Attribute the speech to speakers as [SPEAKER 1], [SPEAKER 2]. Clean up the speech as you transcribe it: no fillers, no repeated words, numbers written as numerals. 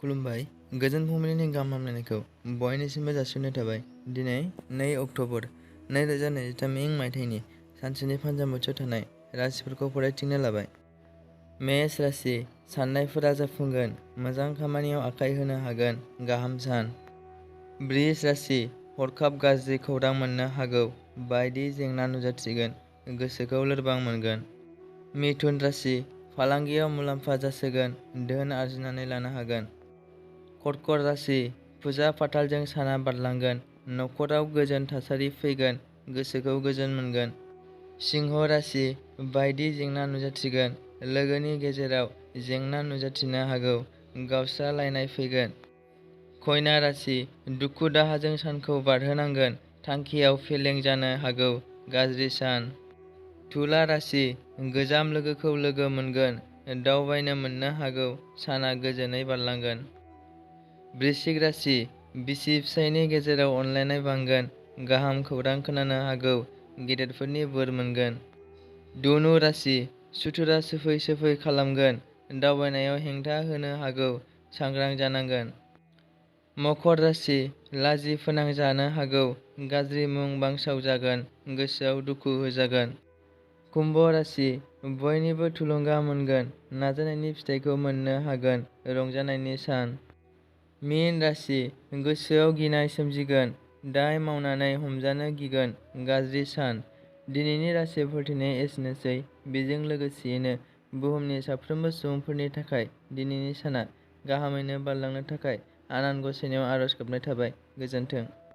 [SPEAKER 1] खुलुमबाय। गोजोन फुंबिलिनि गाहाम हामलायनायखौ बयनिसिमबो जासिहरनाय थाबाय। दिनै 2 अक्ट'बर 2023 इं मायथाइनि सानसेनि फानजामुथियाव थानाय राशिफोरखौ फरायथिंनो लाबाय। मेष राशि, साननायफोरा जाफुंगोन, मोजां खामानियाव आखाइ होनो हागोन, गाहाम सान। बृष राशि, हरखाब गाज्रि खौरां मोननो हागौ, बायदि जेंना नुजाथिगोन, गोसोखौ लोरबां मोनगोन। मिथुन राशि, फालांगियाव मुलाम्फा जासोगोन, धोन आरजिनानै लानो हागोन। कर्कट राशि, फुजा फाथालजों साना बारलांगोन, नखराव गोजोन थासारि फैगोन, गोसोखौ गोजोन मोनगोन। सिंह राशि, बायदि जेंना नुजाथिगोन, लोगोनि गेजेराव जेंना नुजाथिनो हागौ, गावस्रालायनाय फैगोन। कन्या राशि, दुखु दाहाजों सानखौ बारहोनांगोन, थांखियाव फेलें जानो हागौ, गाज्रि सान। तुला राशि, गोजाम लोगोखौ लोगो मोनगोन, दावबायनो मोननो हागौ, साना गोजोनै बारलांगोन। वृश्चिक राशि, बिसि फिसायनि गेजेराव अनलायनाय बांगोन, गाहाम खौरां खोनानो हागौ, गेदेरफोरनि बोर मोनगोन। धनु राशि, सुथुरा सोफै खालामगोन, दावबायनायाव हेंथा होनो हागौ, सांग्रां जानांगोन। मकर राशि, लाजि फोनांजानो हागौ, गाज्रि मुं बांसावजागोन, गोसोआव दुखु होजागोन। कुम्भ राशि, बयनिबो थुलुंगा मोनगोन, नाजानायनि फिथाइखौ मोननो हागोन, रंजानायनि सान। मीन राशि, गोसोआव गिनाय सोमजिगोन, दाय मावनानै हमजानो गिगोन, गाज्रि सान। दिनैनि राशि फोरमायथिनाया एसेनोसै। बेजों लोगोसेयैनो बुहुमनि साफ्रोमबो सुबुंफोरनि थाखाय दिनैनि साना गाहामैनो बारलांनो थाखाय आनान गसाइनियाव आरज गाबनाय थाबाय। गोजोन्थों।